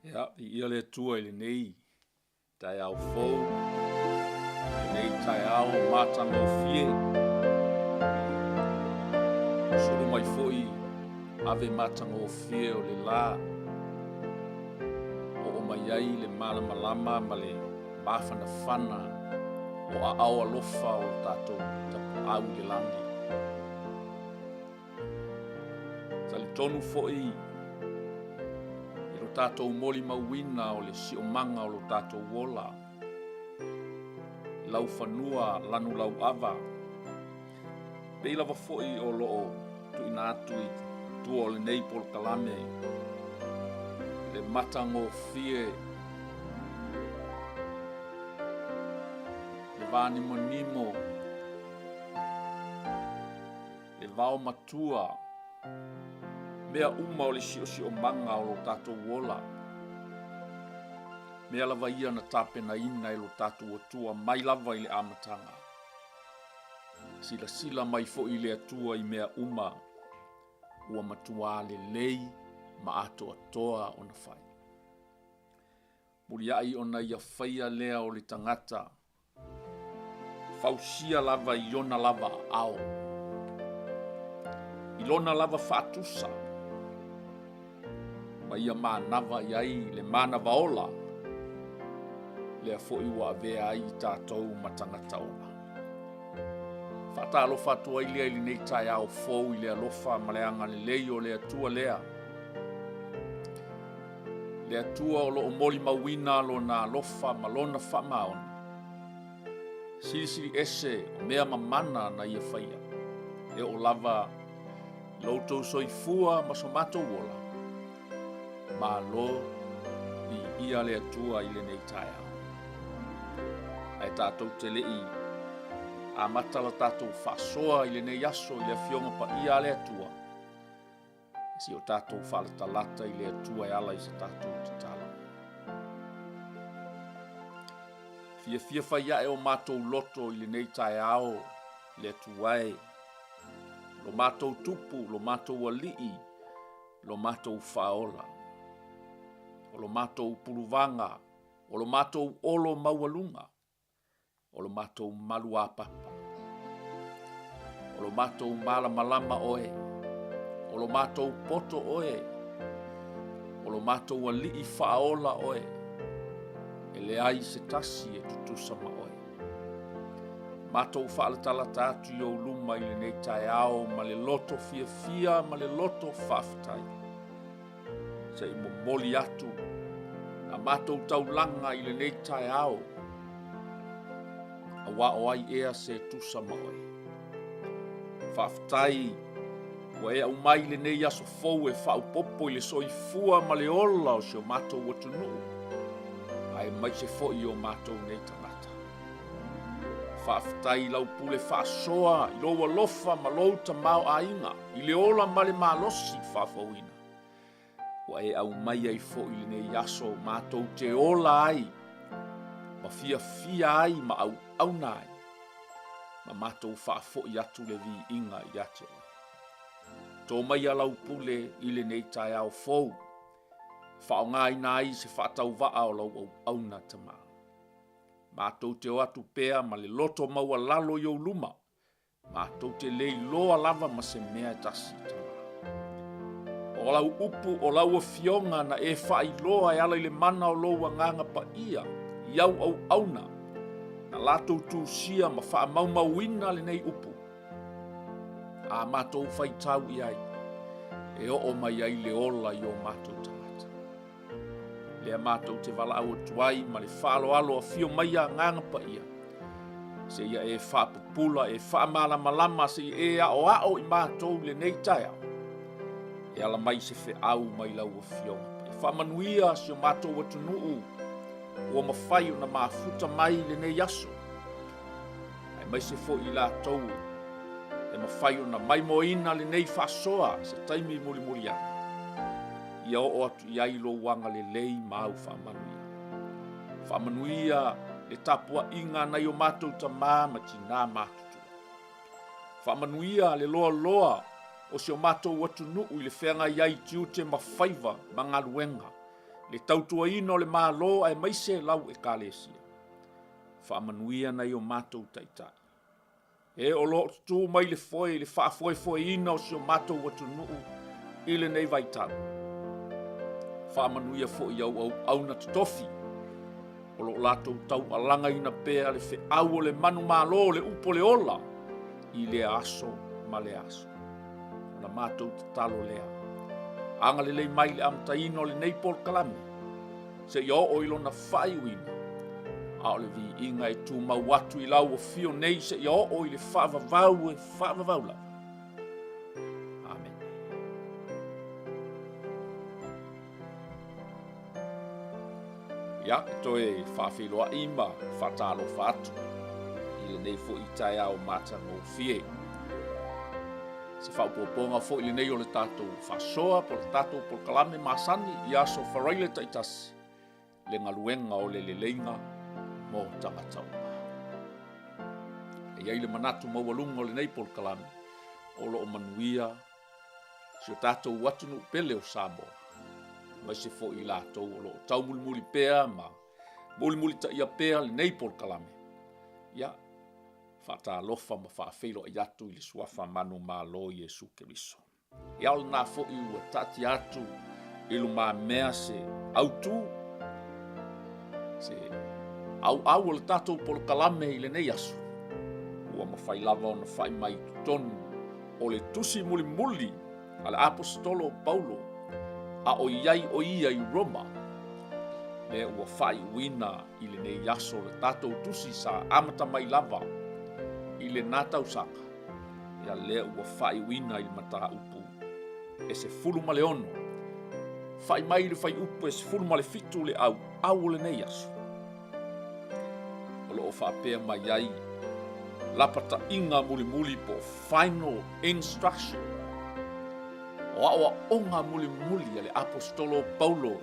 Ia, viia le Atua i lenei taeao fou, lenei taeao matagofie. Sulu mai foi ave matagofie o le la, oo mai ai le malamalama ma le mafanafana o aao alofa o lo tatou Tapaau i le lagi. Talitonu foi i lo tatou molimauina o le siomaga o lo tatou ola, i laufanua lanulauava, pei lava foi o lo o tuuina atu i tua o lenei polokalame le matagofie, le vanimonimo, le vaomatua, mea uma o le siosiomaga o lo tatou ola, mea lava ia na tapenaina e lo tatou Atua mai lava i le amataga. Silasila mai foi le Atua i mea uma ua matuā lelei ma atoatoa ona fai. Muliai ona ia faia lea o le tagata, fausia lava i ona lava aao, i lona lava faatusa, ma ia manava i ai le manava ola, lea foi ua avea ai i tatou ma tagata ola. Faatalofa atu ai lea i lenei taeao fou i le alofa ma le agalelei o le Atua lea, Le Atua o lo o molimauina Lona alofa ma Lona faamaoni. Silisili ese o mea mamana na Ia faia, e oo lava i lo outou soifua ma so matou ola. Malo, viia le Atua i lenei taeao. Ae tatou te le i amata la tatou faasoa i lenei aso i le Afioga Paia a le Atua, Se i o tatou faalatalata i le Atua e ala i se tatou tatalo. Fiafia fai ae o matou loto i lenei taeao, le Atua e, lo matou tupu, lo matou alii, lo matou faaola, o lo matou puluvaga, o lo matou olo maualuga, O lo matou maluapapa. O lo matou malamalama oe. O lo matou poto oe. O lo matou alii faaola oe. E leai se tasi e tutusa ma oe. Matou faalatalata atu i ou luma i lenei taeao ma le loto fiafia ma le loto faafetai. Se i momoli atu la matou taulaga i lenei taeao, auā o ai ea se tusa ma oe. Faafetai ua e aumai i lenei aso fou e faaopoopo i le soifua ma le ola o si o matou atunuu, aemaise foi o matou nei tagata. Faafetai i lau pule faasoa, i lou alofa ma lou tamaoaiga, i le ola ma le malosi faafouina. Ua e aumai ai foi lenei aso matou te ola ai, ma fiafia ai ma auauna ai, ma matou faafoi atu le viiga ia te oe. To maia lau pule i lenei taeao fou, faaaogaina ai se faatauvaa o lau auauna Tama. Matou te o atu pea ma le loto maualalo i ou luma, matou te le iloa lava ma se mea e tasi, Tama. O lau upu, o lau afioga na e faailoa e ala i le mana o lou Agaga Paia i au auauna, na latou tusia ma faamaumauina lenei upu, a matou faitau i ai, e oo mai ai le ola i o matou tagata. Lea matou te valaau atu ai ma le faaaloalo afio maia Agaga Paia, seia e faapupula, e faamalamalama, seia e aoao i matou i lenei taeao, e ala mai se feau mai lau Afioga Paia. Faamanuia si o matou atunuu ua mafai ona mafuta mai i lenei aso, aemaise foi i latou e mafai ona maimoaina lenei faasoa se taimi mulimuli ane. Ia oo atu i ai lou agalelei ma au faamanuia. Faamanuia le tapuaiga a nai o matou tamā ma tinā matutua. Faamanuia le loaloa o si o matou atunuu i le feagai ai i tiute ma faiva ma galuega. le tautuaina o le Malo aemaise lau Ekalesia. Faamanuia nai o matou taitai. E o lo o tutū mai le foe i le faafoefoeina o si o matou atunuu i lenei vaitau. Faamanuia foi i au auauna totofi o lo o latou taualagaina pea le feau o le manumalo o le upu o le ola i lea aso ma lea aso. O la matou tatalo lea. Agalelei mai i le amataina o lenei polokalame seia oo i lona faaiuina, a o le viiga e tumau atu i lau afio nei seia oo i le faavavau e faavavau lava. Amene. Ia, e toe faafeiloai ma faatalofa atu i lenei foi taeao matagofie. Se faaopoopoga foi lenei o le tatou faasoa po o le tatou polokalame masani i aso Faraile taitasi, le galuega o le leleiga mo tagata uma. E i ai le manatu maualuga o lenei polokalame o lo o manuia si o tatou atunuu pele o Samoa, aemaise foi i latou o lo o taumulimuli pea ma mulimulitaia pea lenei polokalame. Ia, Faatalofa ma faafeiloai atu i le Suafa manumalo Iesu Keriso. Ia o lena foi ua taatia atu i lumamea se autu, se auau o le tatou polokalame i lenei aso, ua mafai lava ona fai mai i totonu o le tusi mulimuli a le Aposetolo o Paulo a o i ai o ia i Roma, lea ua faaiuina i lenei aso le tatou tusi sa amata mai lava i lena tausaga, ia lea ua faaiuina i le mataupu e 16, fai mai le fuaiupu e 17 le auau o lenei aso. O lo o faapea mai ai lapataiga mulimuli po o final instruction, o aoaoga mulimuli a le Aposetolo o Paulo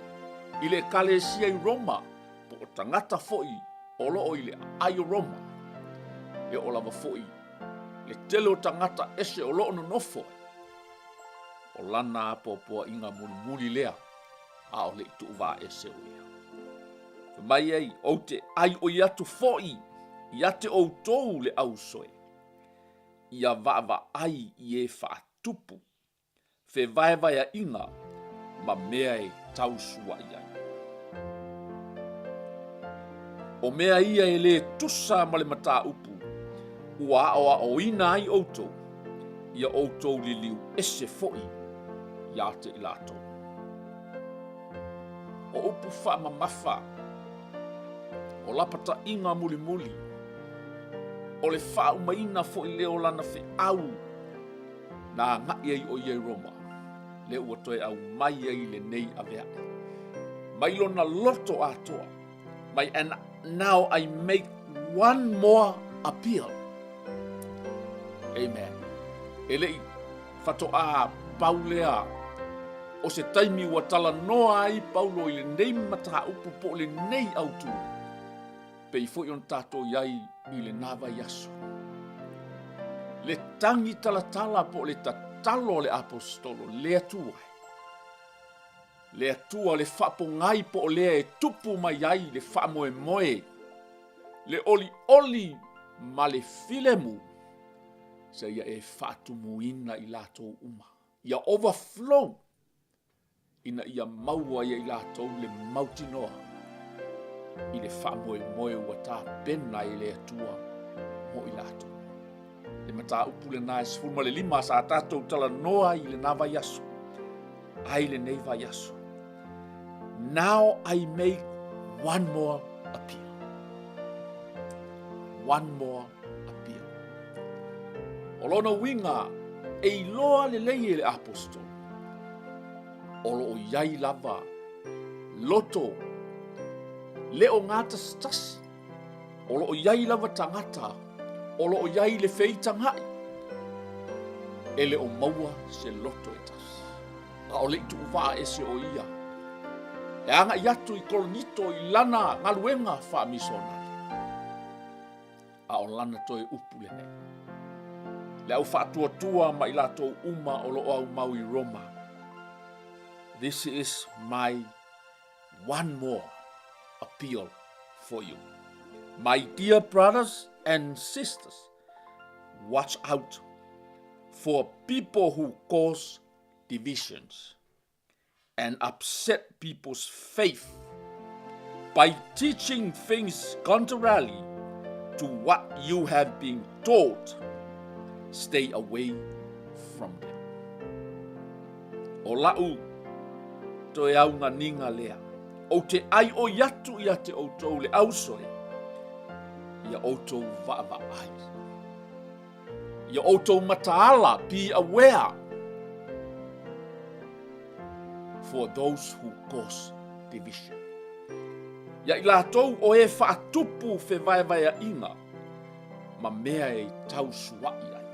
i le Ekalesia i Roma, po o tagata foi o lo o i le aai o Roma, e oo lava foi le tele o tagata ese o lo o nonofo ai. O lana apoapoaiga mulimuli lea, a o le i tuuvaa ese o ia. Fai mai ai, ou te aioi atu foi ia te outou le ausoe, ia vaavaai i e faatupu fevaevaeaiga ma mea e tausua'i ai. O mea ia e lē tusa ma le mataupu ua aoaoina ai outou, ia outou liliu ese foi ia te i latou. O upu faamamafa, o lapataiga mulimuli, o le faaumaina foi lea o lana feau na agai ai o ia i Roma, lea ua toe aumai ai lenei aveae. Mai lona loto atoa, mai and now I make one more appeal. Amen. E le i faatoa pau lea o se taimi ua talanoa ai Paulo i lenei mataupu po o lenei autu, pei foi ona tatou i ai i lena vaiaso. Le tagi talatala po o le tatalo a le Aposetolo, le Atua e. Le Atua le faapogai po o lea e tupu mai ai le faamoemoe, le olioli ma le filemu, seia e faatumuina i latou uma, ia overflow ina ia maua ia i latou le mautinoa i le faamoemoe ua tapena e le Atua mo i latou. Le mataupu lena e 15 sa tatou talanoa i lena vaiaso, ai lenei vaiaso. Now I make one more appeal. One more appeal. O lona uiga, e iloa lelei e le Aposetolo, o lo o i ai lava loto le o gatasitasi, o lo o i ai lava tagata, o lo o i ai le feitagaʻi, e le o maua se loto e tasi. A o le i tuuvaa ese o ia, e agaʻi atu i Korinito i lana galuega faamisionale. A o lana toe upu lenei. Le au faatuatua ma i latou uma o lo o aumau i Roma. This is my one more appeal for you. My dear brothers and sisters, watch out for people who cause divisions and upset people's faith by teaching things contrarily to what you have been taught. Stay away from them. O la'u toe auganiga lea, ou te ʻaiʻoi atu ia te ʻoutou le ʻauso e, ia ʻoutou vaʻavaʻai. Ia ʻoutou mataala, be aware for those who cause division. Ia i latou o e faatupu fevaevaeaʻiga ma mea e tausuaʻi ai.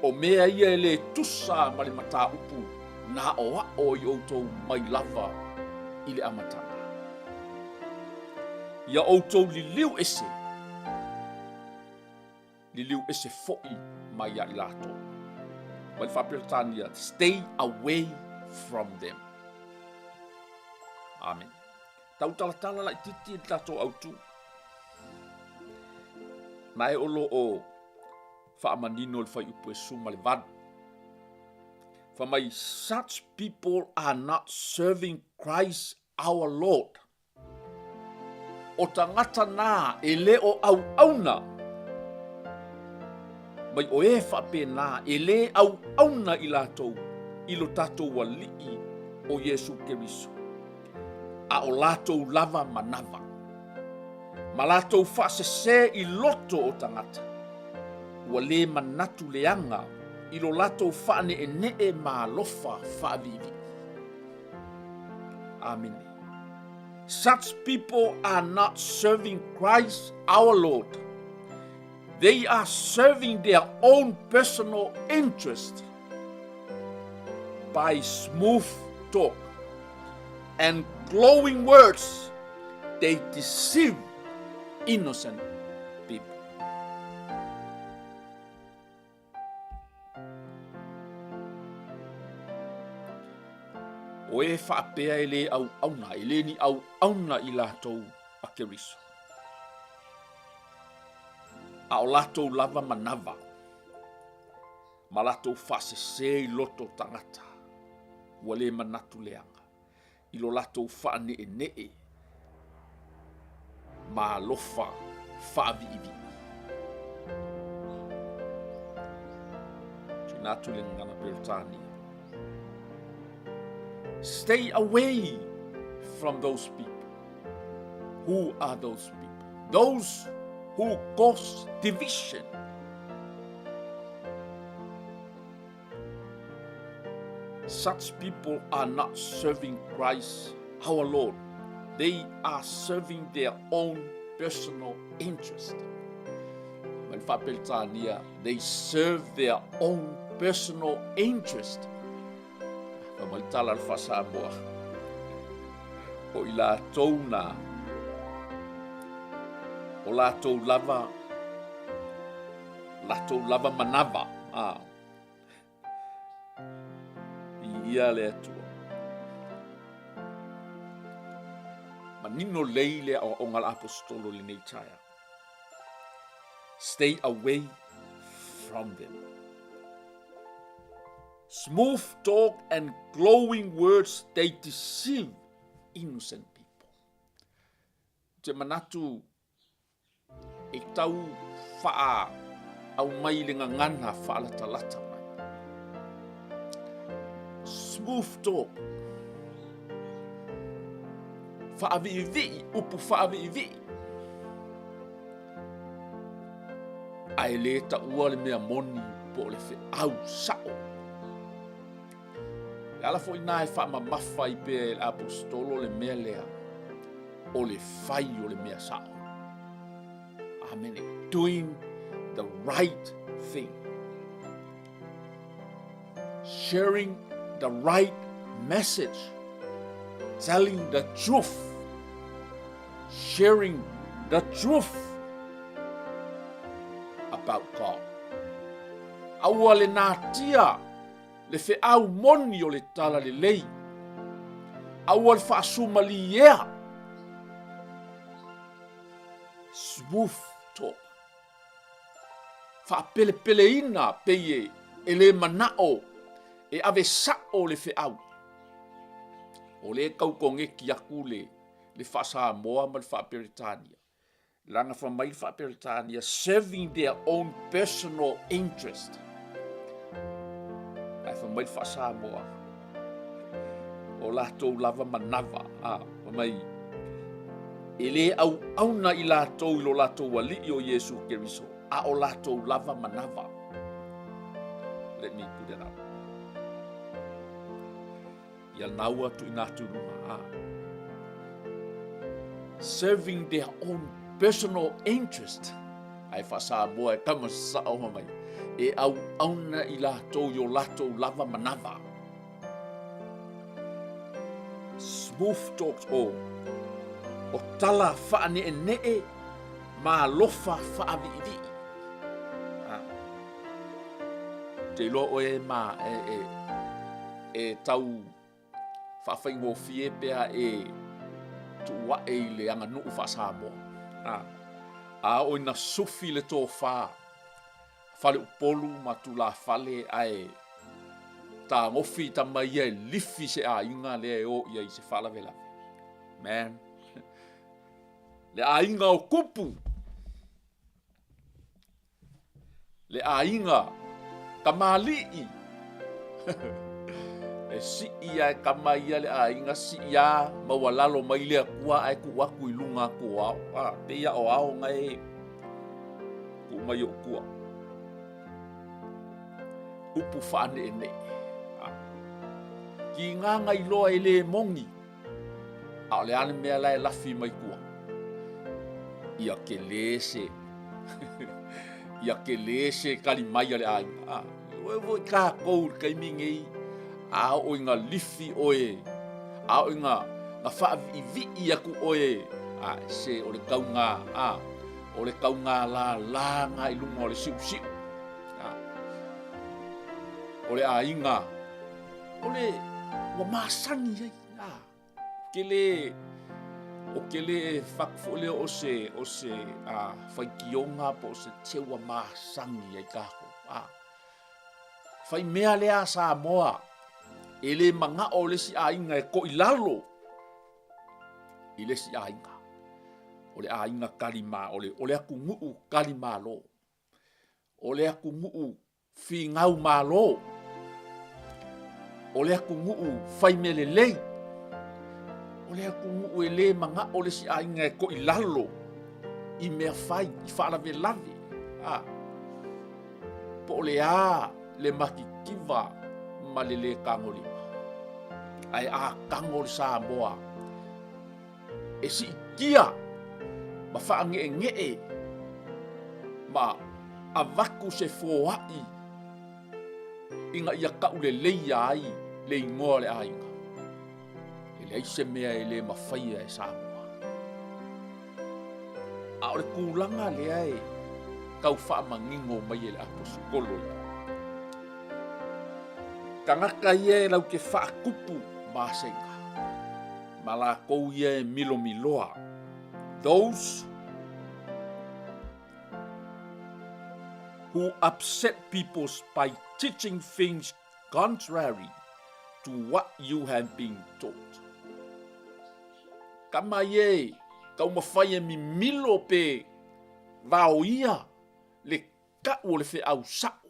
O mea ia e lē tusa ma le mataupu na aʻoaʻo i ʻoutou mai lava i le amataga. Ia ʻoutou liliu ese, liliu ese foʻi mai ia i latou. Ma le Faaperetania, stay away from them. Amen. Tautalatala laititi le tatou autu. Na e o lo o faamanino le fuaiupu e suma le valu. Fai mai, such people are not serving Christ our Lord. O tagata nā e le o auauna mai o e faapena e lē auauna i latou i lo tatou Alii o Iesu Keriso, a o latou lava manava ma latou faasesē i loto o tagata, ua lē manatu leaga i lo latou faaneʻeneʻe ma alofa faaviivii. Amene. Such people are not serving Christ our Lord. They are serving their own personal interest by smooth talk and glowing words. They deceive innocent people. O e faapea e lē auauna, e lē ni auauna i latou a Keriso. A o latou lava manava, ma latou faasesē i loto o tagata, ua lē manatu leaga. i lo latou faaneʻeneʻe ma alofa faaviʻiviʻi. Tuuina atu le gagana Peretania. Stay away from those people. Who are those people? Those who cause division. Such people are not serving Christ our Lord. They are serving their own personal interest. Ma le Faaperetania, they serve their own personal interest. Fa mai tala le Faasamoa. O i latou na, o latou lava, latou lava manava. Ah. Viia le Atua. Manino lei le aoaoga a le Aposetolo i lenei taeao. Stay away from them. Smooth talk and glowing words, they deceive innocent people. Te manatu E tau whaa au mai le gagana faalatalata mai. Smooth talk. Faaviivii, upu faaviivii. Ae lē taua le mea moni po o le feau sao. Le ala foi nā e faamamafa ai pea e le Aposetolo le mea lea, o le fai o le mea sao. Amene. Doing the right thing. Sharing the right message. Telling the truth. Sharing the truth about God. Aua le natia le feau moni o le Talalelei. Aua le faasumaliea. Smooth talk. Faapelepeleina pei e le manao e ave sao le feau. O lea e tau koneti atu le le faa-Samoa ma le faa-Peretania. Leaga fai mai le faa-Peretania, serving their own personal interest. Ae fai mai le faa-Samoa, o latou lava manava, a, fai mai, e le auauna i latou i lo latou Alii o Iesu Keriso, a o latou lava manava. Let me put it up. Ia lena ua tuuina atu i luga. A. Serving their own personal interest. Ae faa-Samoa e tama sao ma mai. E auauna i latou i o latou lava manava. Smooth talks o o tala faaneenee ma alofa faaviivii. A. Te iloa oe ma e, e, e tau faafaigofie pe a e tuu ae i le aganuu faa-Samoa. A, a oo ina sufi le tofa Faleupolu ma tulafale ae tagofi tama ia e lifi se aiga lea e o i ai i se faalavelave. Man, le aiga o Kupu! Le aiga kamali'i e sii a e kama ia le aiga sii a maualalo mai le Atua ae tuu atu i luga atu o ao. A, pei a o ao na e tuu mai ou tua. Upu faaneenee. A, kigaga iloa e le moni. A o le a le mea la e lafi mai tua? Ia tele se ia tele se tali mai a le aiga. A, oe foi tatou i le taimi nei, a oo ina lifi oe, a oo ina na faaviivii atu oe, a se o le tauga, a, o le tauga lala na i luga o le siusiu. A, o le aiga, O le ua masani ai, a, ke le, o ke le fatu foi lea o se, o se a, faitioga po o se se ua masani ai kākou. A, fai mea lea a Samoa, e le manao le isi aiga e toilalo i le isi aiga. O le aiga kalima, o le, o le atunuu talimalo. O le atunuu Finau Malo, o le atunuu fai mea lelei, o le atunuu e le manao le isi aiga e toilalo i mea fai, i faalavelave. A, po o le a le matitiva ma le lē tagolima, ae a tago le Samoa e siitia ma faangeengee ma avatu se foai ina ia tauleleia ai le igoa o le aiga. E leai se mea e le mafaia e Samoa. A o le tulaga lea e tau faamanino mai e le Aposetolo ia. Tagata ia e lau te faatupu masega. Ma lakou ia e milomiloa, those who upset peoples by teaching things contrary to what you have been taught. Tama ia e taumafai e mimilo pe vaoia le tau o le feau sao.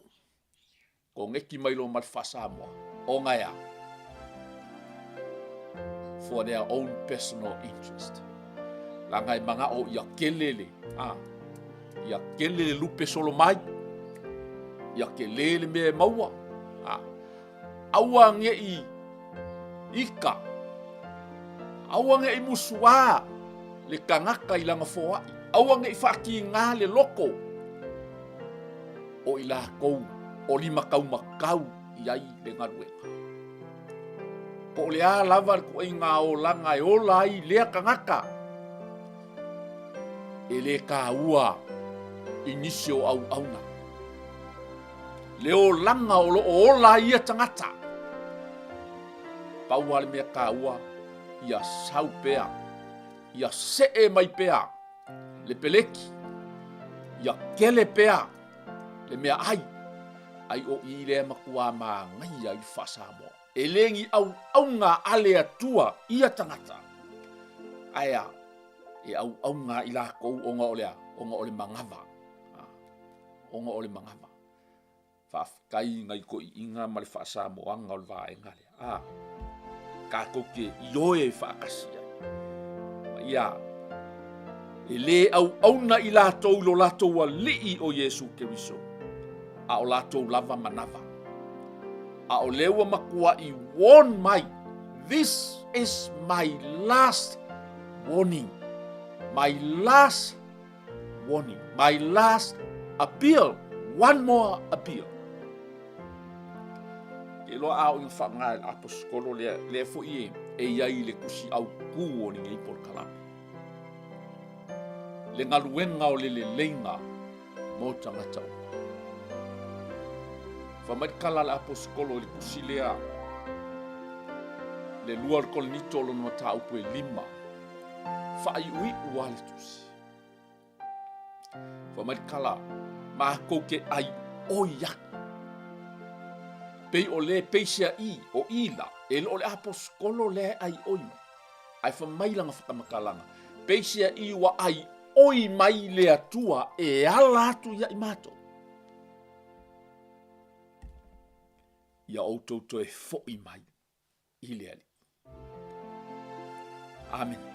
Koneti mai loa ma le faa-Samoa. Ona e a? For their own personal interest. Leaga e manao ia kele le, a, ia kele le lupe solo mai, ia kele le mea e maua, a, aua ne'i ika, aua ne'i musuā le tagata i lana foai, aua ne'i faatiga le loto, o i lakou o limataumatau i ai le galuega. Po o le a lava le ituaiga olaga e ola ai lea tagata, e le taua i nisi o auauna. Le olaga o lo o ola ai ia tagata, pau lava le mea taua, Ia sau pea, ia see mai pea le peleki, ia kele pea le mea ai, ai o i lea matua māgaia i le faa-Samoa. E le ni auauna a le Atua ia tagata, ae a, e auauna i lakou ona o le a? Ona o le manava. Ona o le manava. Faafetai i nai toeaiina ma le faasamoaga o le vaega lea. A, tatou te ioe faatasi ai. Ma ia, e lē auauna i latou i lo latou Alii o Iesu Keriso, a o latou lava manava. A o lea ua matuai warn mai, this is my last warning, my last warning, my last appeal, one more appeal. Ke loa a o ina whaangae le aposikolo lea, lea fo i e, e iai le kusi au kū o ni ngei polokalame. Le galuega o le leleiga mo tagata uma. Fai mai le tala a le aposikolo i le tusi lea, le lua o le Korinito o lona mataupu e lima, faaiuiu lava le tusi. Fai mai le tala, matou te ai oi atu. Pei o le peiseai o i la, e le o le aposikolo lea e ai oi mai. Ae fai mai lana faamatalaga, peiseai ua ai oi mai le Atua e ala atu ia i matou. Ia outou toe foi mai i le Alii. Amene.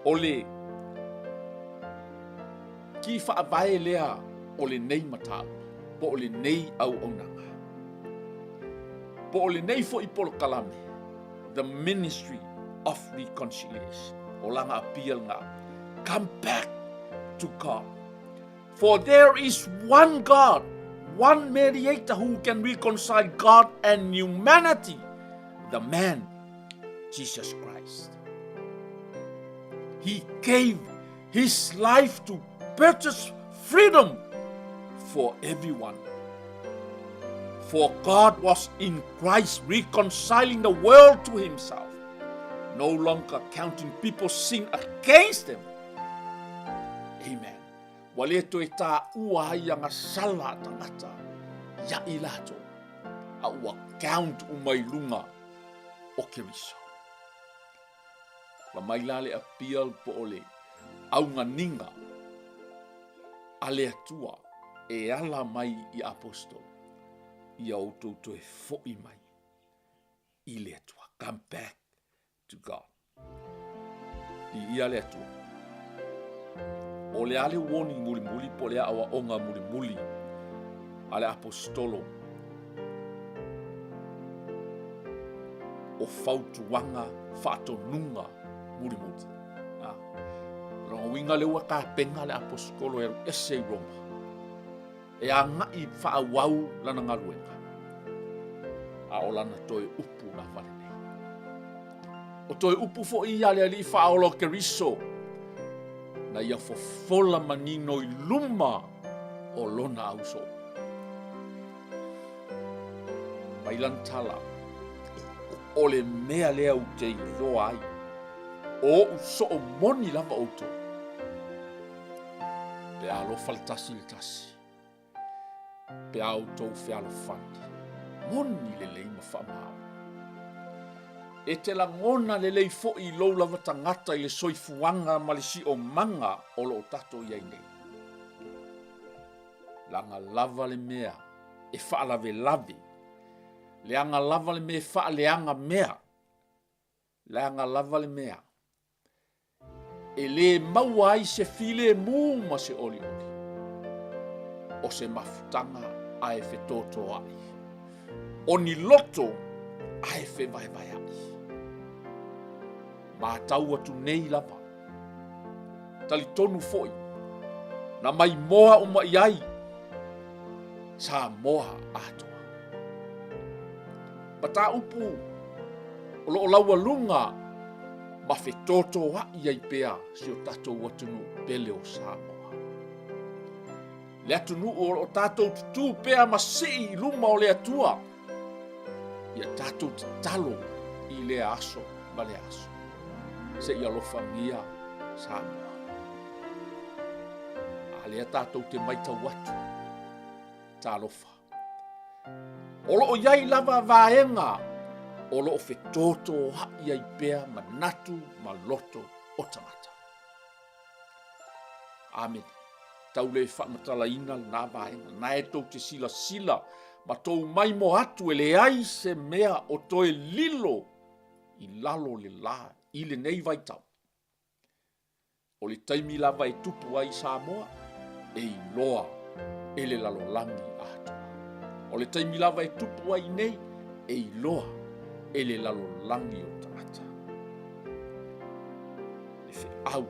O le ki faavae lea o lenei mataupu, po o lenei auaunaga, po o lenei foi polokalame, the ministry of reconciliation. O lana appeal lena. Come back to God. For there is one God, one mediator who can reconcile God and humanity, the man, Jesus Christ. He gave his life to purchase freedom for everyone. For God was in Christ reconciling the world to himself, no longer counting people's sin against them. Amen. Ua le toe tāua ai ana sala a tagata ia i latou, a ua count uma i luga o Keriso. Ua mai la le appeal po o le auganiga a le Atua e ala mai i apostolo, ia outou toe foi mai i le Atua. Come back to God. Viia le Atua. O le a le warning mulimuli po o le aoaoga mulimuli a le aposetolo o fautuaga faatonuga mulimuli. Ah. Lona uiga lea ua tapena le aposetolo e alu ese i Roma e agai faaauau lana galuega, a o lana toe upu lava lenei. O toe upu foi ia a le Alii Faaola o Keriso, na ia fofola manino i luma o lona ausoo. Mai lana tala, o le mea lea ou te iloa ai, o ou soo moni lava outou. Pe a alofa le tasi i le tasi, pe a outou fealofani, moni lelei ma faamaoni. E te lagona lelei foi i lou lava tagata i le soifuaga ma le siomaga o lo o tatou i ai nei. Leaga lava le mea e faalavelave, leaga lava le mea e faaleaga mea, leaga lava le mea e lē maua ai se filemu ma se olioli, o se mafutaga ae fetotoaʻi, o ni loto ae fevaevaeaʻi. Matau atu nei lava, talitonu foi, na maimoa uma i ai Samoa atoa. Mataupu o lo o laualuga ma fetotoaʻi ai pea si o tatou atunuu pele o Samoa. Le atunuu o lo o tatou tutū pea ma sii i luma o le Atua, ia tatou tatalo i lea aso ma lea aso. Se i alofagia Samoa. A lea tatou te maitau atu, talofa. O loo i ai lava vaega o loo fetotoai ai pea manatu ma loto o tagata. Amene. Tau le faamatalaina lena vaega. Na e tou te silasila ma tou maimoa atu e leai se mea o toe lilo i lalo o le la i lenei vaitau. O le taimi lava e tupu ai i Samoa, e iloa e le lalolagi atoa. O le taimi lava e tupu ai nei, e iloa e le lalolagi o tagata. Le feau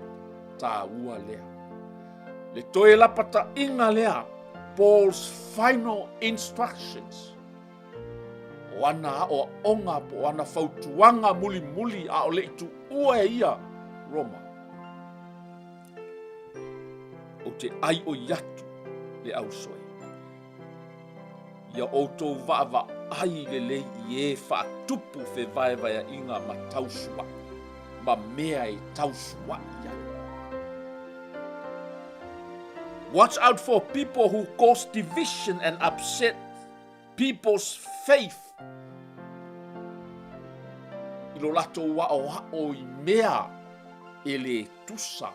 taua lea. Le toe lapataiga lea, Paul's final instructions. O ana aoaoga po o ana fautuaga mulimuli a o le i tuua e ia Roma. Ou te aioi atu le ausoe. Ia outou vaavaai lelei i e faatupu fevaevaeaiga ma tausuaʻi, ma mea e tausuaʻi ai. Watch out for people who cause division and upset people's faith i lo latou aʻoaʻo i mea e lē tusa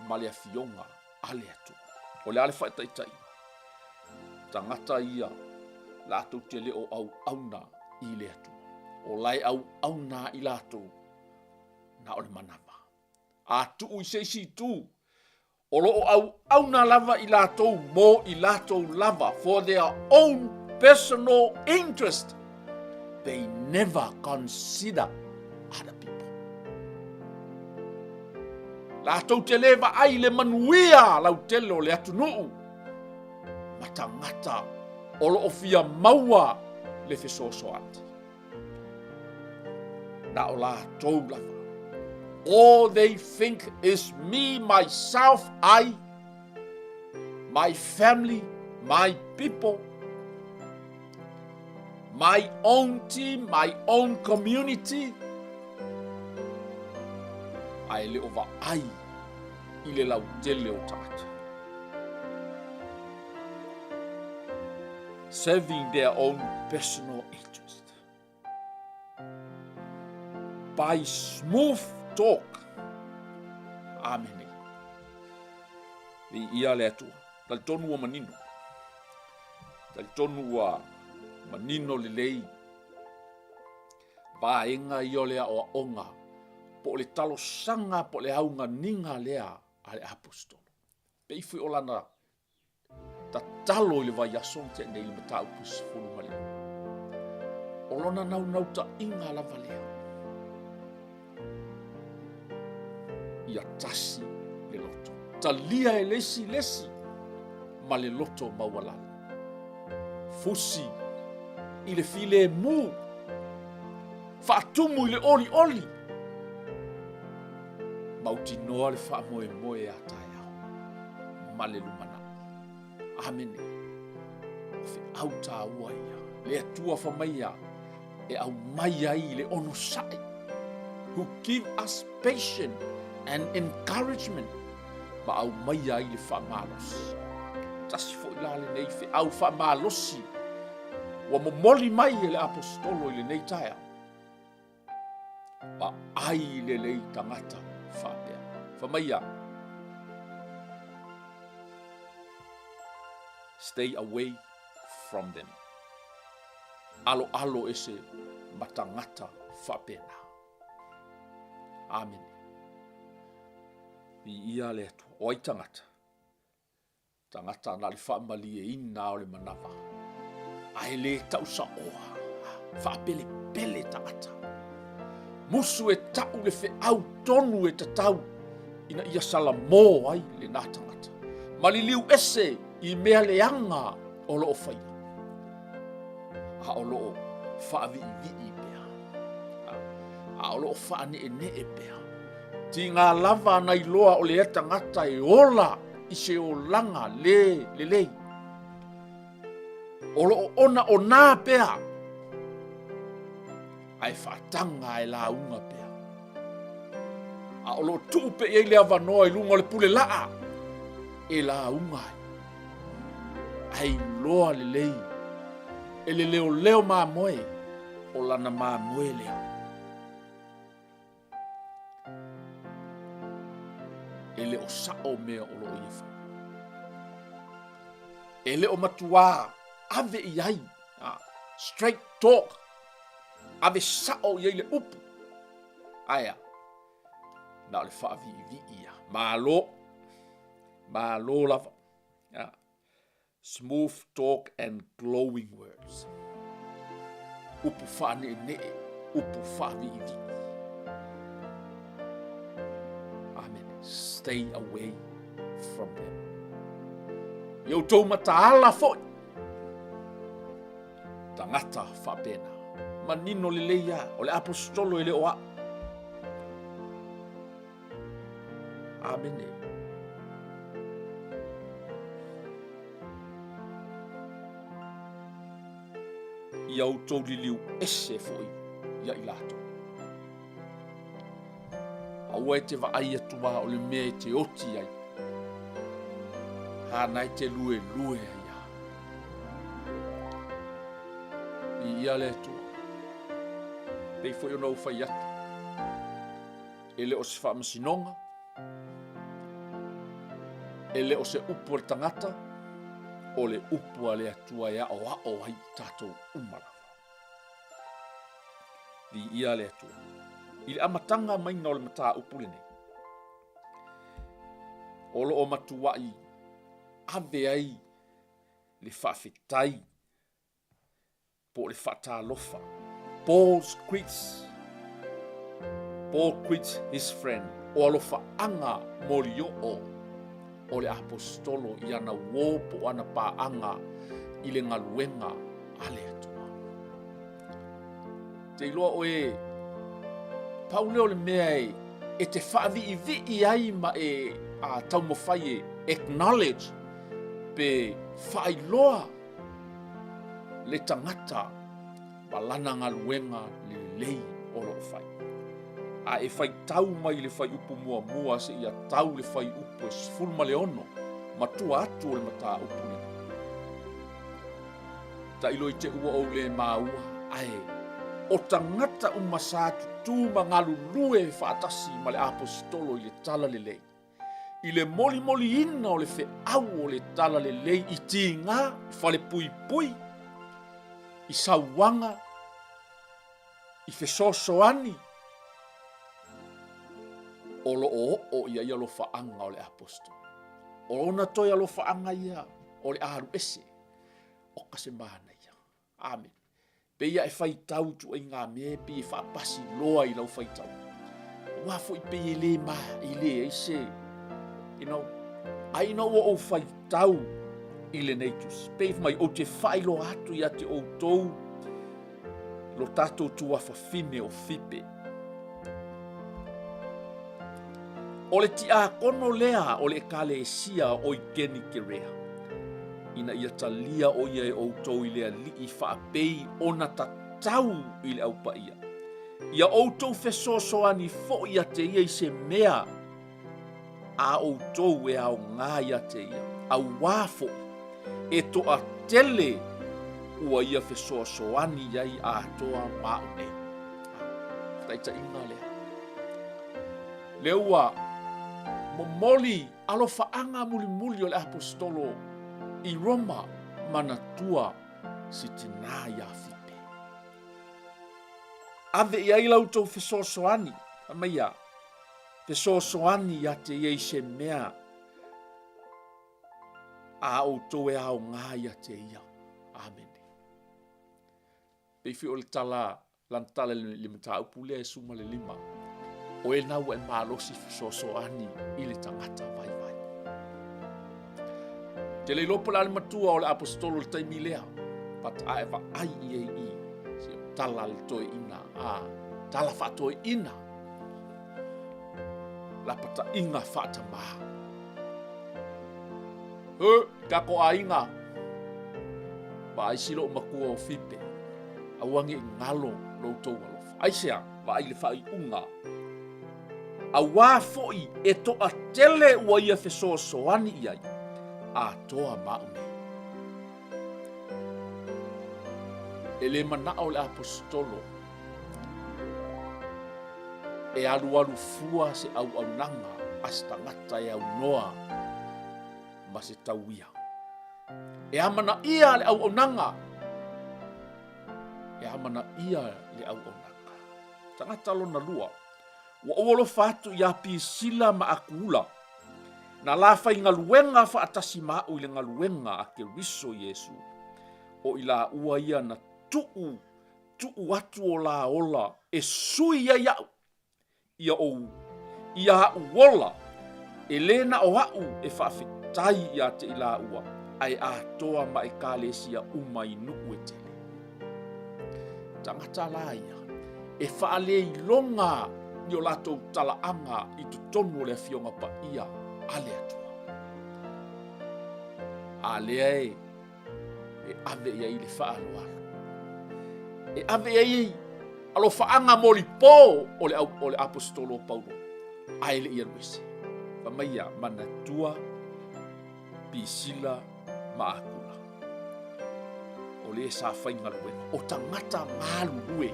ma le Afioga a le Atua. O le a le faataitaiga? Tagata ia latou te le o auauna i le Atua. O la e auauna i latou na o le manava. A tuu i se isi itu, o lo o auauna lava i latou mo i latou lava, for their own personal interest. They never consider other people. Latou te le vaai i le manuia lautele o le atunuu ma tagata o lo o fia maua le fesoasoani. Na o latou lava. All they think is me, myself, I, my family, my people, my own team, my own community. Ae le o vaai i le lautele o tagata. Serving their own personal interest. By smooth talk. Amene. Viia le Atua. Talitonu ua manino. Talitonu ua manino lelei vaega ia o le aoaoga po o le talosaga po o le auganiga lea a le aposetolo. Pei foi o lana tatalo i le vaiaso na tea nei i le mataupu 15. O lona naunautaiga lava lea. Ia tasi le loto. Talia e le isi le isi ma le loto maualalo. Fusi i le filemu. Faatumu i le olioli. Mautinoa le faamoemoe a taeao ma le lumanai. Amene. O feau tāua ia. Le Atua whamaia e aumai ai i le onosai. Who give us patience and encouragement ma aumaia ai le faamalosi. Tasi foi la lenei feau faamalosi ua momoli mai e le aposetolo i lenei taeao. Vaai lelei tagata faapea. Fai mai ia, Stay away from them. Aloalo ese ma tagata faapena. Amene. Viia le Atua. O ai tagata? Tagata na o le faamalieina lava o le manava, ae le tausaoa, faapelepele tagata. Musu e tau le feau tonu e tatau ina ia salamo ai lena tagata. Maliliu ese i mea leaga o lo o faia, a o lo o faaviivii pea, a o lo o faaneenee pea. Tiga lava ana iloa o lea tagata e ola i se olaga lē lelei. O lo o onaonā pea, ae faataga e lauga pea. A o lo o tuu pea i ai le avanoa i luga o le pule laa e lauga ai. Ae iloa lelei e le leoleo mamoe o lana mamoe lea. E le o sao mea o lo o ia faia. E le o matuā ave i ai, straight talk, ave sao i ai le upu. Ae a? Na o le faaviivii ia. Malo. Malo lava. Smooth talk and glowing words. Upu faaneenee, upu faaviivii. Amen. Stay away from them. Ia outou mataala foi. Tagata faapena. Manino lelei a, o le aposetolo e le o au. Amene. Ia outou liliu ese foi ia i latou. Aua e te vaai atu a o le mea e te oti ai. Hāna e te lue lue ai a. I ia le Atua. Pei foi ona ou fai atu. E le o se faamasinoga, e le o se upu a le tagata, o le upu a le Atua e aoao ai i tatou uma lava. Viia le Atua. I le amataga maiga o le mataupu lenei, o lo o matuai ave ai le faafetai po o le faatalofa. Paul's greets, Paul greets his friend, o alofaaga molioo o le aposetolo i ana uō po o ana paaga i le galuega a le Atua. Te iloa oe, pau lea o le mea e, e te faaviivii ai ma e a, taumafai e acknowledge pe faailoa le tagata ma lana galuega lelei o lo o fai. A e faitau mai le fuaiupu muamua seia tau le fuaiupu e 16, matua atu o le mataupu lenei. Tailo i te ua ou le maua, ae o tagata uma sa tutū ma galulue faatasi ma le Aposetolo i le Talalelei. I le molimoliina o le feau o le talalelei i tiga, i falepuipui, i sauaga, i fesoasoani, o lo o oo i ai alofaaga o le aposetolo. O ona toe alofaaga ia o le alu ese o ka se manaia. Amene. Pei a e faitau i ituaiga mea e pei e faapasi loa i lau faitau. Aua foi pei e le ma, e leai se, you know, ai ina ua ou faitau i lenei tusi. Pei mai ou te faailoa atu ia te outou lo tatou tuafafine o Fipe. O le tiakono lea o le ekalesia o i Kenikerea, ina ia talia o ia e outou i le alii faapei ona tatau i le aupaia. Ia outou fesoasoani foi ia te ia i se mea a outou e aoga ia te ia, auā foi e toatele ua ia fesoasoani i ai atoa ma au nei. Taitaiga lea. Lea ua momoli alofaaga mulimuli o le aposetolo i Roma manatua si tinā iā Fipe. Ave i ai la outou fesoasoani, fai mai ia, fesoasoani ia te ia i se mea a outou e aoga ia te ia. Amene. Pei foi o le tala, lana tala i le mataupu lea e 15, o e na ua e malosi fesoasoani i le tagata vaivai. Te le iloa po o le a le matua o le aposetolo i le taimi lea, but a e vaai i ai i se tala a le toeaina, a tala faatoeaina, lapataiga faatamā. He, kako aiga, vaai si lou matua o Fipe, aua ne i galo lo outou alofa. Aisea, vaai i le faaiuga. Auā foʻi e toʻatele ua ia fesoasoani i ai, atoa ma aʻu nei. E lē manaʻo le ʻAposetolo e alualu fua se ʻauʻaunaga a se tagata e aunoa ma se tauia. E amanaia le ʻauʻaunaga. E amanaia le ʻauʻaunaga. Tagata lona lua, ua ou alofa atu iā Pisila ma ʻAkula, nā lā faigaluega faʻatasi ma aʻu i le galuega a Keriso Iesū, ʻo i lāua ia na tuʻu, tuʻu atu o lā ola e sui ai aʻu, ia ou, ia aʻu ola, e lē na o aʻu e faafetai iā te i lāua, a e atoa ma ʻEkalesia uma i nuʻu e tele. Tagata lā ia, e faaleiloga i o latou talaaga i totonu o le Afioga Paia a le Atua. A lea e e ave i ai le faaaloalo. E ave i ai alofaaga molipo o le, o le aposetolo o Paulo, a e le i alu ese. Fai mai ia, manatua Pisila ma Akula. O le sa faigaluega, o tagata galulue,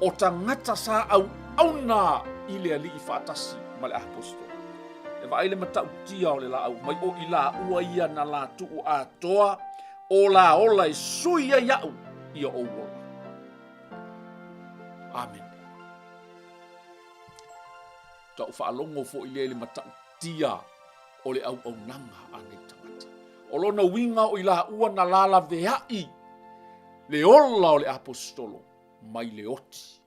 o tagata sa auauna i le Alii faatasi ma le aposetolo. E vaai le matautia o le laau mai o i laua ia na la tuu atoa o la ola e sui ai aʻu ia ou ola. Amene. Tau faalogo foʻi lea i le matautia o le auaunaga a nei tagata. O lona uiga o i laua na lalaveaʻi le ola o le aposetolo mai le oti,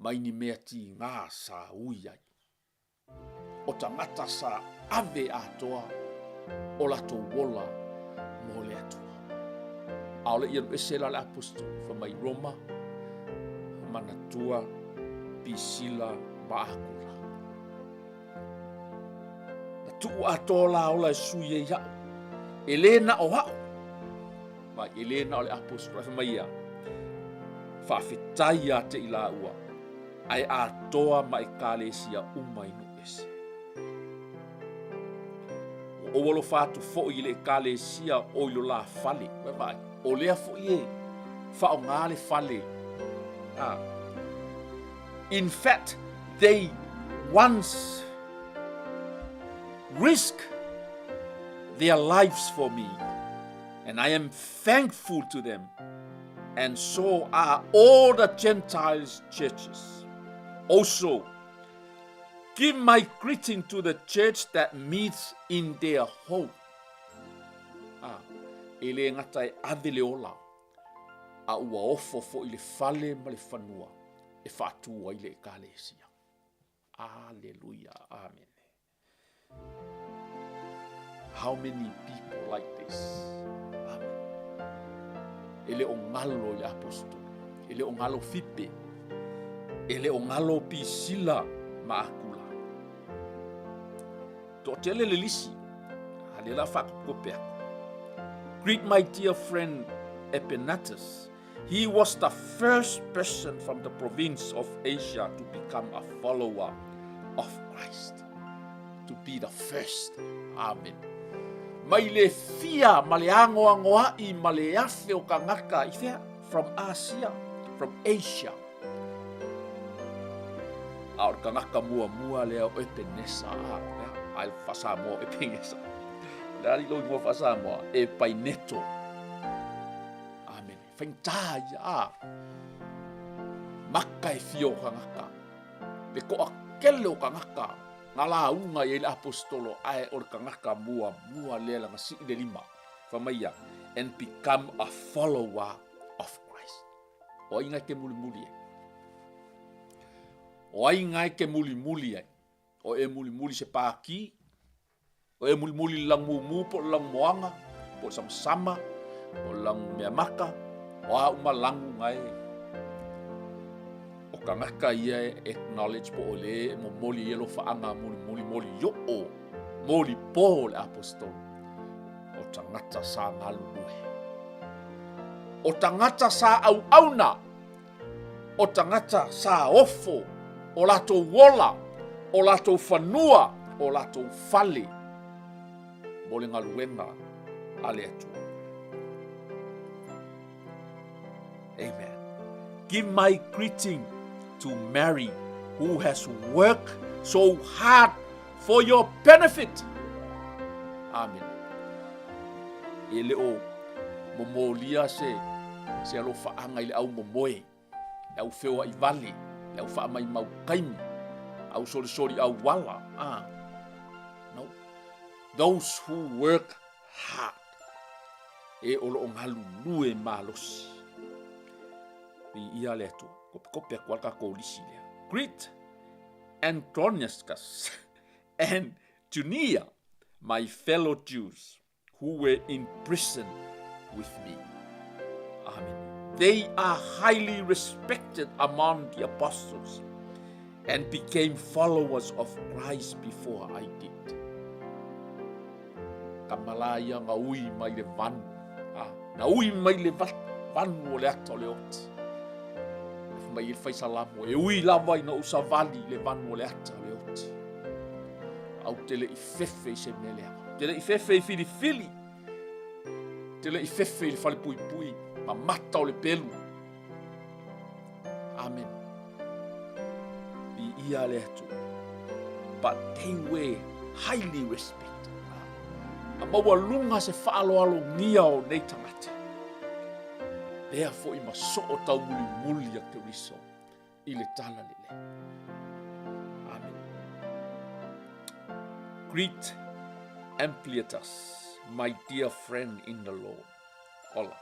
mai ni mea tigā sa ui ai. O tagata sa ave atoa o latou ola mo le Atua. ʻAʻole i alu ese la le aposetolo, fai mai Roma, manatua Pisila ma Akula. Na tuʻu atoa la ola e sui ai aʻu. E lē na o aʻu. Mai, e lē na o le aposetolo. Fai mai ia, faafetai iā te i lāua. A e atoa ma ʻEkalesia uma i nuu ese. Ua ou alofa atu foʻi i le ʻEkalesia o i lo la fale. Vaevae, o lea foʻi e faʻoga le fale. Ah. In fact, they once risk their lives for me, and I am thankful to them, and so are all the Gentiles churches. Also, give my greeting to the church that meets in their home. Ah, e lē gata e ave le ola, a ua ofo foʻi le fale ma le fanua e faatū ai le ʻEkalesia. Aleluia. Amene. How many people like this? Amen. E le o galo i le aposetolo, e le o galo Fipe, e le o galo Pisila ma Akula. Toatele le lisi, a lea la whakakope aku. Greet my dear friend Epenatus. He was the first person from the province of Asia to become a follower of Christ. To be the first. Amen. Mai le fia ma le agoagoaʻi ma le afe o kangaka i fea? From Asia. From Asia. A o le kangaka muamua lea o Epenesa. A, lea, ai faa-Samoa o Epenesa. Le ali lo ingoa faa-Samoa, e Paineto. Amene. Faigata ia, a. Maka e fia o kangaka. Le koʻa kele o kangaka. Ngā lauga i ai le aposetolo, ae o le kangaka muamua lea lana sii le lima. Fai mai ia, and become a follower of Christ. O ai ngai ke mulimuli ai? O ai ngai ke mulimuli ai? O e mulimuli se pākī, O e mulimuli le lagumūmū po o le lagumoaga, po o le samasama, po o le lagumeamaka, o a uma lagu ngai. O kangaka ia e acknowledge po o le e momoli ai alofaaga mulimuli moli o'o, moli pō le aposetolo. O tagata sa galulue. O tagata sa auauna. O tagata sa ofo o latou ola. o latou fanua, o latou fale mo le galuega a le Atua. Amen. Give my greeting to Mary who has worked so hard for your benefit. Amen. E le o momolia se, se alofaaga i le au momoe, le au feoai vale, le au faamaimau taimi, au solisoli auala. Ah. No. Those who work hard. E o lo o galulue malosi. Viia le Atua. Kopekope atu a le tatou lisi lea. Greet Andronicus and Junia, my fellow Jews, who were in prison with me. Amen. They are highly respected among the apostles and became followers of Christ before I did. Tama la ia na ui mai le vanu. Ah, na ui mai le vanu o le ata o le oti. Mai i le faisalamo, e ui lava ina ou savali i le vanu o le ata o le oti. Au te le i fefe i se mea leaga. Te le i fefe i filifili. Te le i fefe i le fale puipui ma mata o le pelu. Amen. Viia le Atua. But they were highly respected. Na maualuga se faaaloalogia o nei tagata. Lea foi ma soo taumulimuli a Keriso i le tala lelei. Amen. Greet Ampliatus, my dear friend in the Lord. Ola.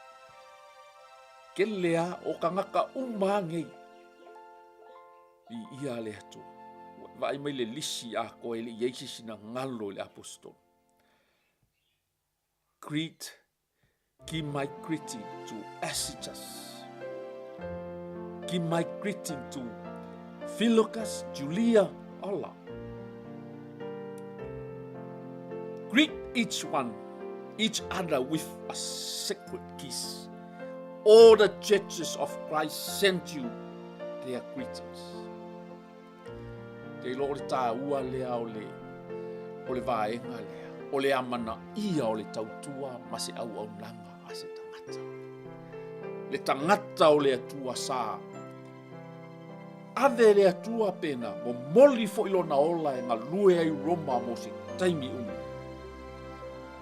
Kele a o kangaka uma ngei. Viia le Atua. Ua vaai mai le lisi atoa e le i ai se isi na galo i le Aposetolo. Greet, give my greeting to Asitas. Give my greeting to Philocus, Julia, ola. Greet each one, each other with a sacred kiss. All the churches of Christ send you their greetings. Te iloa o le tāua lea o le, o le vaega lea, o le amanaia o le tautua ma se auaunaga a se tagata. Le tagata o le Atua sa ave e le Atua pena momoli foi lona ola e galue ai Roma mo se taimi umi.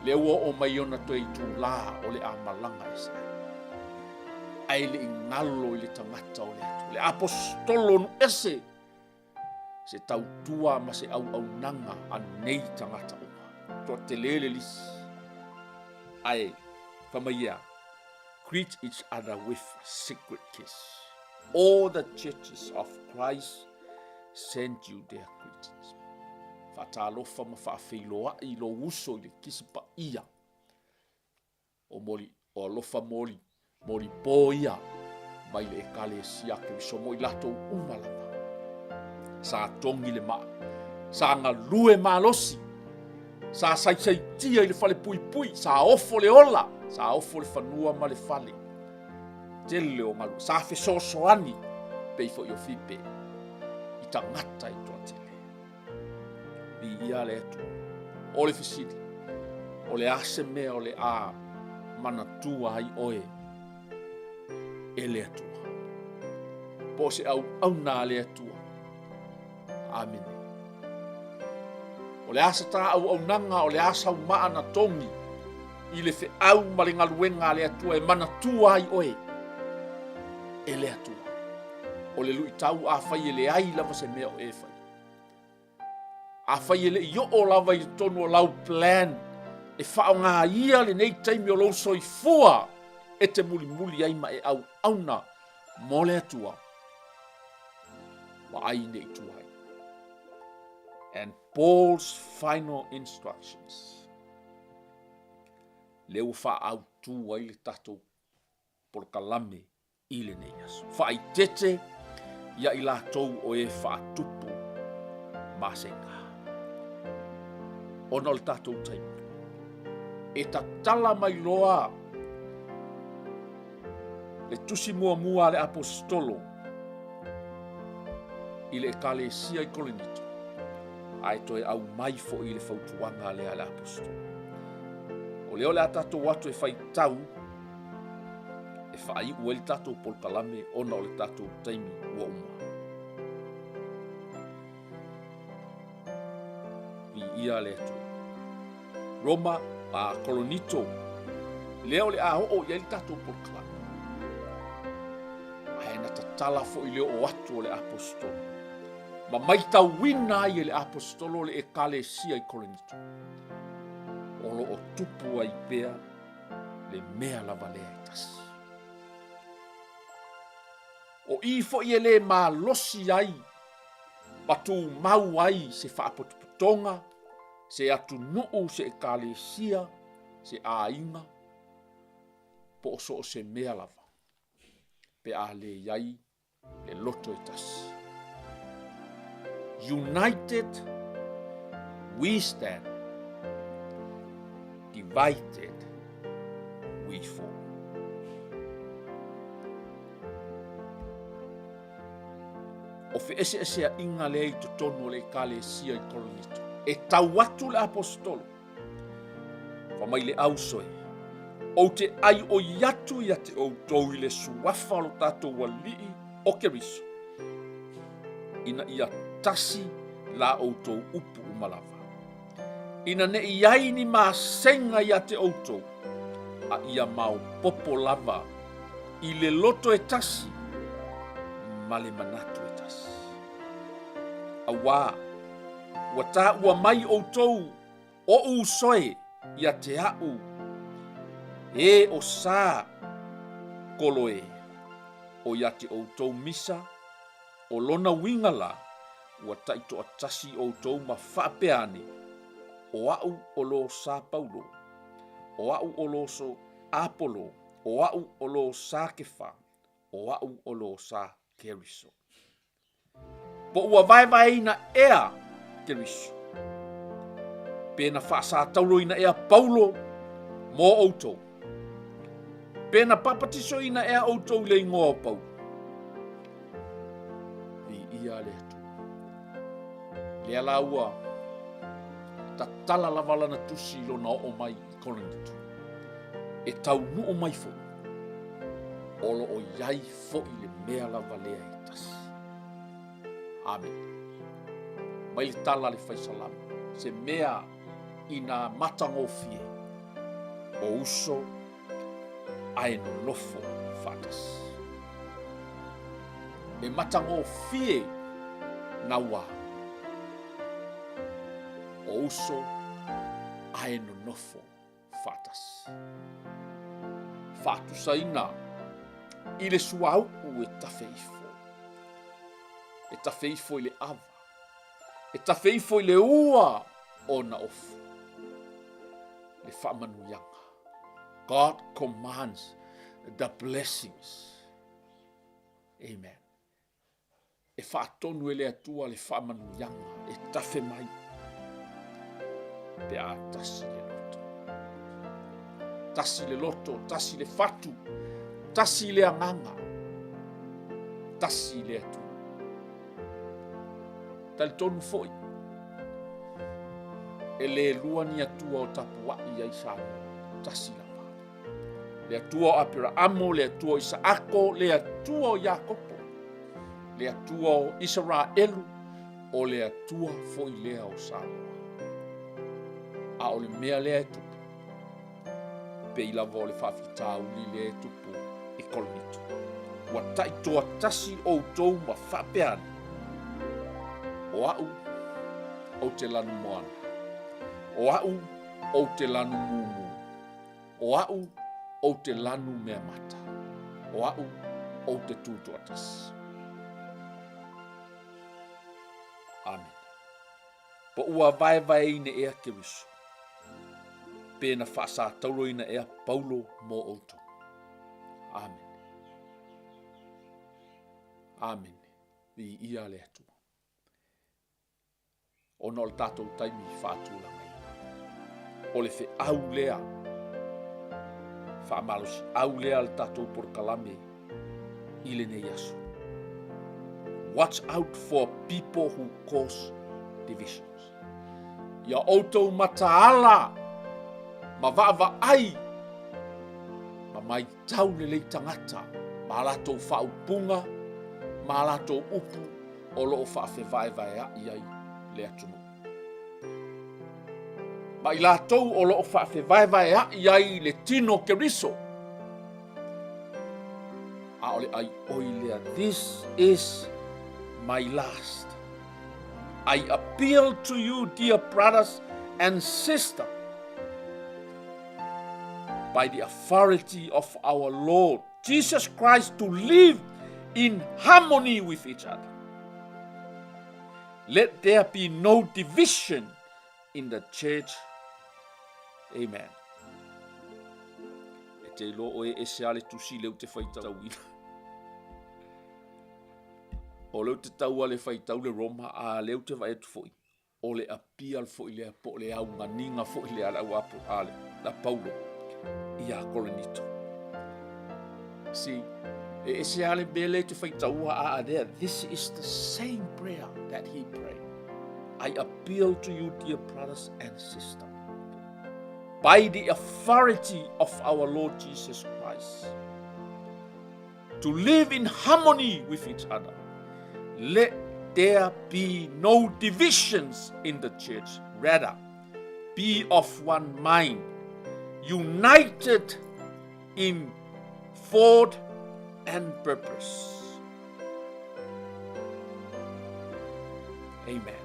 Lea ua oo mai ona toe itulā o le a malaga ese ai. Ae le i galo i le tagata o le Atua, le aposetolo nu ese se tautua ma se auaunaga a nei tagata uma. Toatele le lisi. Ae fai mai ia, greet each other with a secret kiss. All the churches of Christ send you their greetings. Faatalofa ma faafeiloai i lou uso i le kisi paia o moli o alofa moli moli pō ia mai le Ekalesia Keriso mo i latou uma lava. Sa togi le maa, sa galue malosi, sa saisaitia i le fale puipui, sa ofo le ola, sa ofo le fanua ma le fale. Tele o galuega, sa fesoasoani pei foi o Fipe i tagata e toatele. Viia le Atua. O le fesili, o le a se mea o le a manatua ai oe e le Atua? Po o se auauna a le Atua? Amene. O le a se tā auaunaga, o le a sau maa na togi i le feau ma le galuega a le Atua e manatua ai oe e le Atua. O le luitau afai e leai lava se mea o e fai. Afai e le i oo lava i totonu o lau plan e faaaogaia lenei taimi o lou soifua e te mulimuli ai ma e auauna mo le Atua, vaai ne i tuai. And Paul's final instructions. Lea ua faaautu ai le tatou polokalame i lenei aso. Faaitete ia i latou o e faatupu masega. Ona o le tatou taimi. E tatala mai loa le tusi muamua a le Aposetolo i le Ekalesia i Korinito. Ae toe aumai foi le fautuaga lea a le Aposetolo. O lea o le a tatou o atu e faitau e faaiu ai le tatou polokalame ona o le tatou taimi ua uma. Viia le Atua. Roma a Koronito, lea o le a oo i ai le tatou polokalame. Ae na tatala foi le oo atu o le Aposetolo ma maitauina ai e le Aposetolo le Ekalesia i Korinito, o lo o tupu ai pea le mea lava lea e tasi. O i foi e le malosi ai ma tumau ai se faapotopotoga, se atunuu, se ekalesia, se aiga, po o so o se mea lava, pe a le i ai le loto e tasi. United we stand, divided we fall. O feeseeseaiga lea i totonu o le Ekalesia i Korinito. E tau atu le Aposetolo, fa mai le auso e, ou te aioi atu ia te outou i le suafa o lo tatou Alii o Keriso, ina ia tasi la outou upu uma lava. Ina ne i ai ni masega ia te outou, a ia maopopo lava i le loto e tasi ma le manatu e tasi. Auā, ua taua mai outou oʻu uso e ia te aʻu e o sa Koloe, o ia te outou Misa, O lona uiga la, ua taitoatasi outou ma faapea ane, O aʻu o lo sa Paulo, o aʻu o lo so Apolo, o aʻu o lo sa Kefa, o aʻu o lo sa Keriso. Po ua vaevaeina ea Keriso? Pe na faasatauloina ea Paulo mo outou? Pe na papatisoina ea outou i le igoa o Paulo? Viia le Atua. Lea la ua tatala lava lana tusi i lona oo mai i Korinito. E taunuu mai foi, o lo o i ai foi le mea lava lea e tasi. Amene. Mai le tala a le Faisalamo, se mea ina matagofie, o uso ae nonofo faatasi. E matagofie naua o uso ae nonofo faatasi. Faatusaina i le suauu e tafe ifo, e tafe ifo i le ava, e tafe ifo i le ua o na ofu. Le faamanuiaga. God commands the blessings. Amen. E faatonu e le Atua le faamanuiaga e tafe mai pe a tasi le loto. Tasi le loto, tasi le fatu, tasi le agaga, tasi le Atua. Talitonu foi, e le lua ni Atua o tapuai ai Samoa, tasi lava. Le Atua o Aperaamo, le Atua o Isaako, le Atua o Iakopo, le Atua o Isaraelu, o le Atua foi lea o Samoa. A o le mea lea e tupu, pei lava o le faafitauli lea e tupu i Korinito. Ua taitoatasi outou ma faapea ane, o aʻu ou te lanu moana, o aʻu ou te lanu mumu, o aʻu ou te lanu mea mata, o aʻu ou te tū toatasi. Amene. Po ua vaevaeina ea Keriso, pe na faasatauloina ea Paulo mo outou. Amene. Amene. Viia le Atua. Ona o le tatou taimi faatulagaina. O le feau lea, faamalosiau lea le tatou polokalame i lenei aso. Watch out for people who cause divisions. Ia outou mataala ma vaavaai ma maitau lelei tagata ma a latou faaupuga ma a latou upu o lo o faafevaevaea'i ai le atunuu. Ma i latou o lo o faafevaevaea'i ai le tino o Keriso, a o le aioi lea, this is my last. I appeal to you, dear brothers and sisters, by the authority of our Lord Jesus Christ to live in harmony with each other. Let there be no division in the church. Amen. E te iloa oe ese a le tusi leu te whaitauina. O leu te taua le whaitau le Roma, a leu te vae atu foi. O le appeal foi lea po o le auganiga foi lea a le au apo, a le, a Paulo iā Korinito. See, e ese lava le mea lea e te faitaua a a lea, this is the same prayer that he prayed. I appeal to you, dear brothers and sisters, by the authority of our Lord Jesus Christ, to live in harmony with each other. Let there be no divisions in the church. Rather, be of one mind, united in thought and purpose. Amen.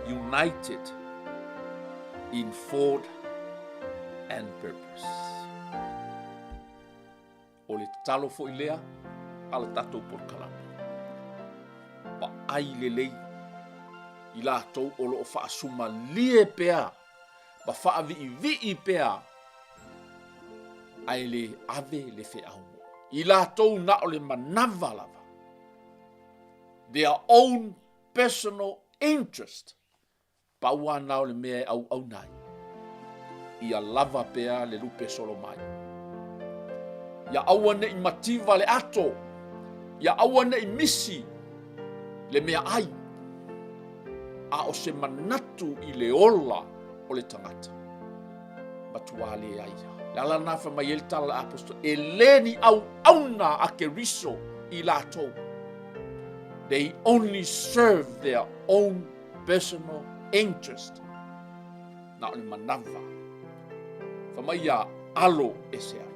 United in thought and purpose. O le tatalo foi lea a le tatou polokalame. Vaai lelei i latou o lo o faasumalie pea ma faaviivii pea ae le ave le feau moʻi. I latou na o le manava lava. Their own personal interest. Pau a na o le mea e auauna ai, ia lava pea le lupe solo mai. Ia aua ne i mativa le ato, ia aua ne i misi le mea ai, a o se manatu i le ola o le tagata. Matua leai ia. Le ala lena fai mai ai le tala a apostola, e le ni auauna a Keriso i latou. They only serve their own personal interest. Na o le manava. Fai mai ia alo ese ai.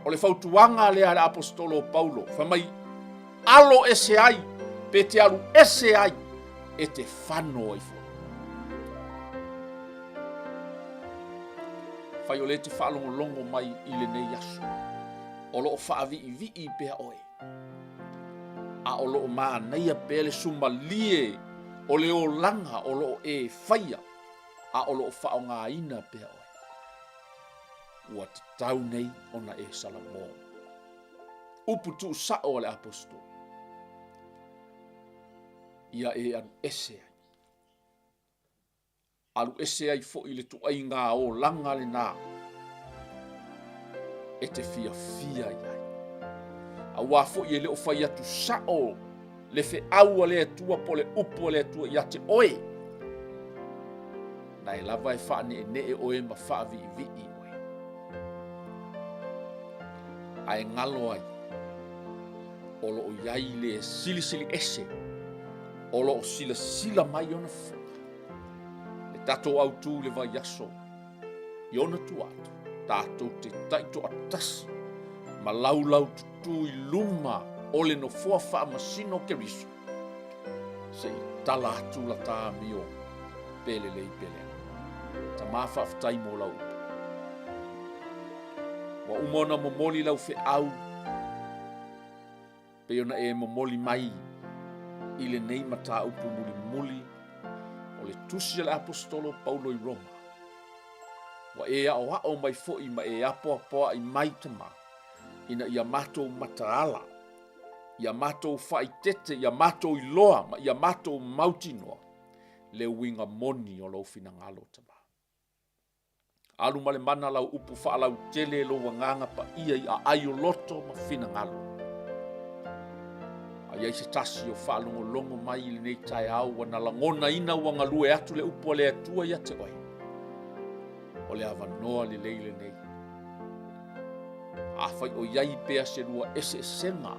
O le fautuaga lea a le aposetolo o Paulo, fai mai, alo ese ai, pe te alu ese ai, e te fano ai foi. Fai o lea e te faalogologo mai i lenei aso, o lo o faaviivii pea oe, a o lo o manaia pea le sumalie o le olaga o lo o e faia, a o lo o faaaogaina pea oe. Ua tatau nei ona e salamo. Upu tuusao a le aposetolo. Ia e alu ese ai. Alu ese ai foi le tuaiga olaga lena e te fiafia i ai. Aua foi e le o fai atu sao le feau a le Atua po o le upu a le Atua ia te oe. Na e lava e faaneenee oe ma faaviivii oe. Ae galo ai, o lo o i ai le silisili ese, o lo o silasila mai ona fofoga. Le tatou autū i le vaiaso i ona tua atu, tatou te taitoatasi ma laulaututū i luma o le nofoa faamasino o Keriso, se i tala atu la ta amio pe lelei pe leaga. Tama faafetai mo lau upu. Ua uma ona momoli lau feau pei ona e momoli mai i lenei mataupu mulimuli o le tusi a le Aposetolo Paulo i Roma. Ua e aoao mai foi ma e apoapoai mai Tama ina ia matou mataala, ia matou faaitete, ia matou iloa ma ia matou mautinoa le uiga moni o lou finagalo Tama. Alu ma le mana lau upu faalautele e lou agaga paia i aai o loto ma finagalo. i ai se tasi o faalogologo mai i lenei taeao ua na lagonaina ua galue atu le upu a le Atua ia te oe, o le avanoa lelei lenei. Afai o i ai pea se lua eseesega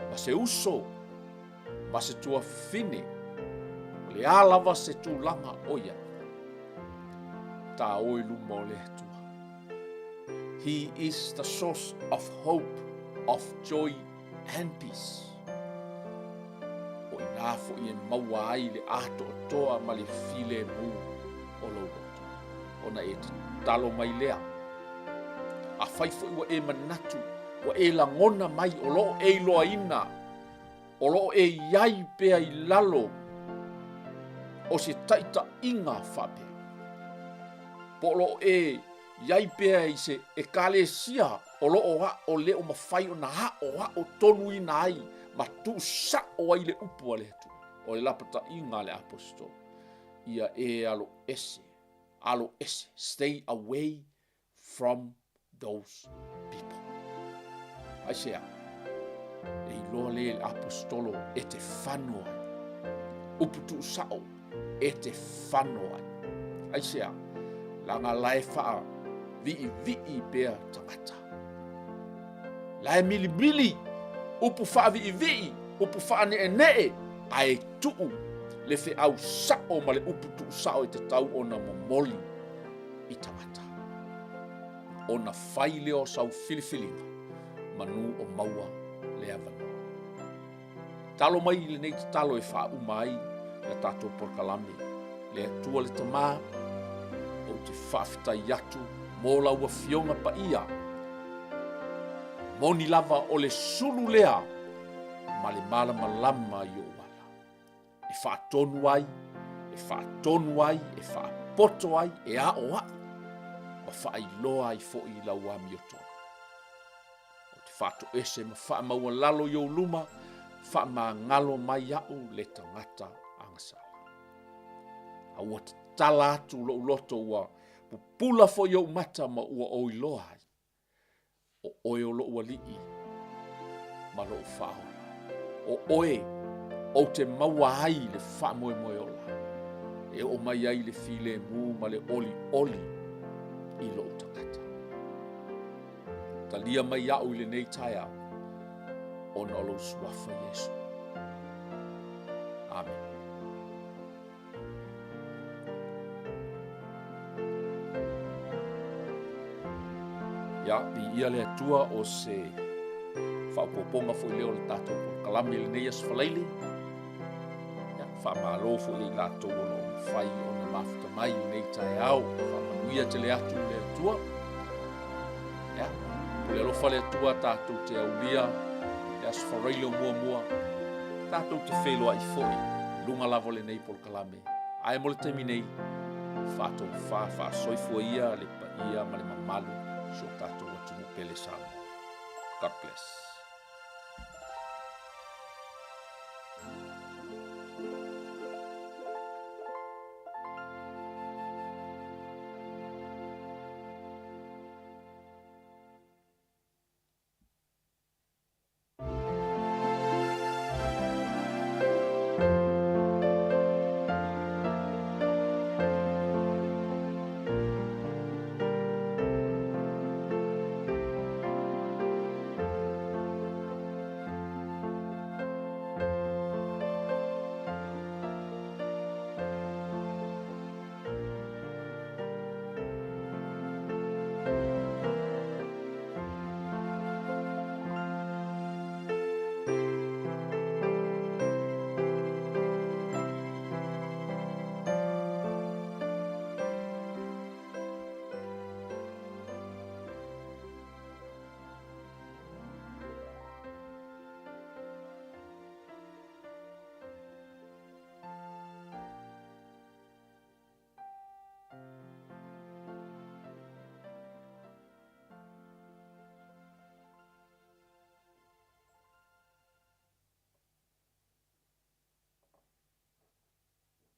ma se uso ma se tuafafine, o le a lava se tulaga o i ai, ta o i luma o le Atua. He is the source of hope, of joy and peace. O inā foi e maua ai le atoatoa ma le filemu o lou loto. Ona e tatalo mai lea. Afai foi ua e manatu, ua e lagona mai o lo o e iloaina, o lo o e i ai pea i lalo o se taitaiga faapea, po o lo o e i ai pea i se ekalesia o lo o aʻo le o mafai ona aʻoaʻo tonuina ai ma tuusao ai le upu a le Atua. O le lapataiga a le Aposetolo, ia e alo ese, alo ese, stay away from those people. Aisea? E iloa le le aposetolo e te fano ai. Upu tuusao e te fano ai. Aisea? Leaga la e faa viivii pea tagata. La e milimili upu faaviivii, upu faaneenee, ae tuu le feau sao ma le upu tuusao e tatau ona momoli i tagata. Ona fai lea o sau filifiliga, manu o maua le avanoa. Talo mai i lenei tatalo e faauma ai la tatou polokalame. Le Atua le Tama, ou te faafetai atu mo lau Afioga Paia. Moni lava o le sulu lea ma le malamalama i ou ala. E faatonu ai, e faatonu ai, e faapoto ai, e aoai, ma faailoa ai foi i lau amiotonu. Ou te faatoese ma faamaualalo i ou luma, faamagalo mai au le tagata agasala. A ua tatala atu lou loto ua pupula foi ou mata ma ua ou iloa ai. O oe o lou alii ma lou faaola. O oe ou te maua ai le faamoemoe ola, e oo mai ai le filemu ma le olioli i lou tagata. Talia mai au i lenei taeao, ona o lou suafa Iesu. Amen. Ia, viia le Atua o se faaopoopoga foi lea o le tatou polokalame i lenei aso Faraile. Ia, faamalo foi ia i latou o lo o mafai ona mafuta mai i lenei taeao. Faamanuia tele atu le Atua. Ia, pule alofa le Atua tatou te aulia le aso Faraile o muamua. Tatou te feiloai foi i luga lava o lenei polokalame. Ae mo le taimi nei, faatofa faasoifua ia le paia ma le mamalu o si o tatou atunuu pele Samoa. God bless.